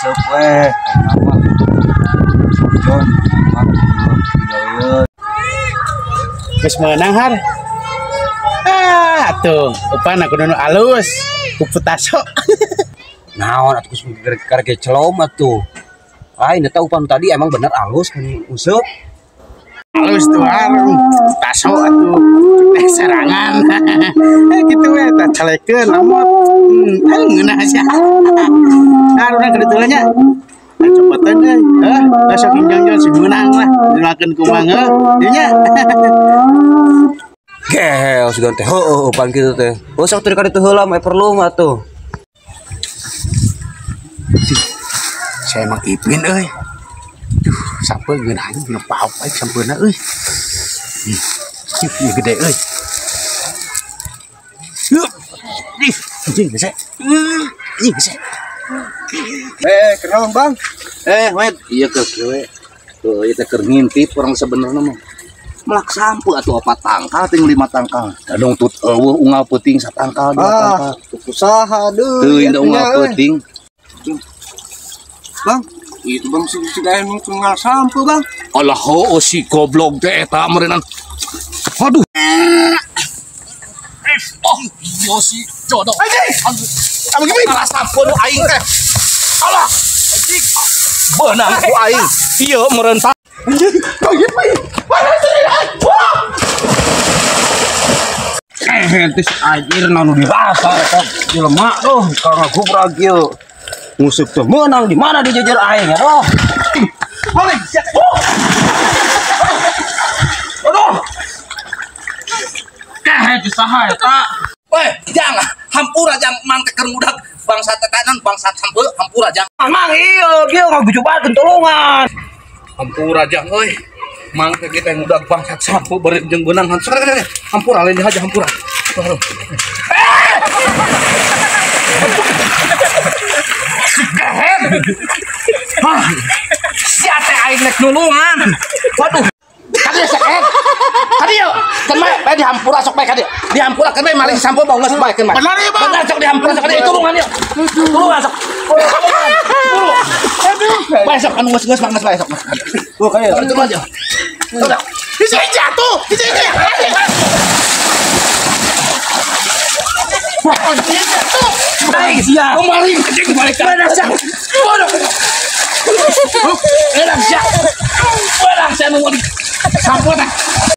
Useup we ayeuna mah. John, geus meunang har. Ah, atuh, upan aku nu alus, ku putaso. Naon atuh geus karek celom atuh. Lain eta upan tadi emang bener alus kan useup. Alus tuh har, putaso atuh. Teh serangan. Kitu we tah calekeun lamot. Ngeunah sia. Nah, urang ka ditu nya. Copotan euy. Heuh, sok injong-jong si meunang lah. Dimakeun ku mang heuh. Dieu nya. Gel sugan teh heueuh upan kitu teh. Oh sok teu ka ditu heula mah perlu mah tuh. Saya emang Ipin euy. Duh, sampe ngeunah nu paop aing sampeuna euy. Ih, ieu gede euy. Ih, anjing hese. Anjing hese. Kenal Bang. Wed, iya ke kieu. Tuh, ieu teh keur ngintip urang sebenarnya mah. Melak sampe atuh 4 tangkal ting 5 tangkal. Dadong tut eueuh unggal peuting satangkal 2 tangkal. Usaha deui. Teu indah unggal peuting. Bang, itu Bang si gaen unggal sampe Bang. Alah heueuh si goblok teh eta meureunnan. Aduh. Oh, yo si jodoh. Anjing. Abang Ipin. Alah sampe nu aing teh. Alah. Anjing. Beunang ku aing. Ieu meureun anjing. Bang Ipin. Tis anjir nu dirasa eta jelema tuh karena gubrak ieu. Nguseup teh meunang di mana dijejer aing ya doh. Balik. Aduh. Keh teh saha eta? Weh, jangan hampura jang mang teh keur ngudag bangsa tekanan bangsa sampe hampura jang. Mang ieu kieu ngagujubakeun tulungan. Hampura jang euy. Mang teh kita ngudag bangsat sampe beureum jeung beunang hampura lain aja hampura. Aduh. Hah. Sia teh aing nek nulungan. Waduh. Kadieu sakeet. Kadieu. Keun bae bae dihampura sok bae kadieu. Dihampura keun bae maling sampe bau geus bae keun bae. Benar ieu, Bang. Benar sok dihampura sok kadieu tulungan ieu. Tulungan sok. Tulungan. Buru. Aduh. Bae sok anu geus geus geus bae sok. Tuh kadieu. Tulungan aja. Udah. Bisa jatuh. Bisa jatuh. Wah, jatuh. Baik sia. Kemarin anjing balik. Benar sia. Waduh. Enak sia. Benar sia nu sampo teh.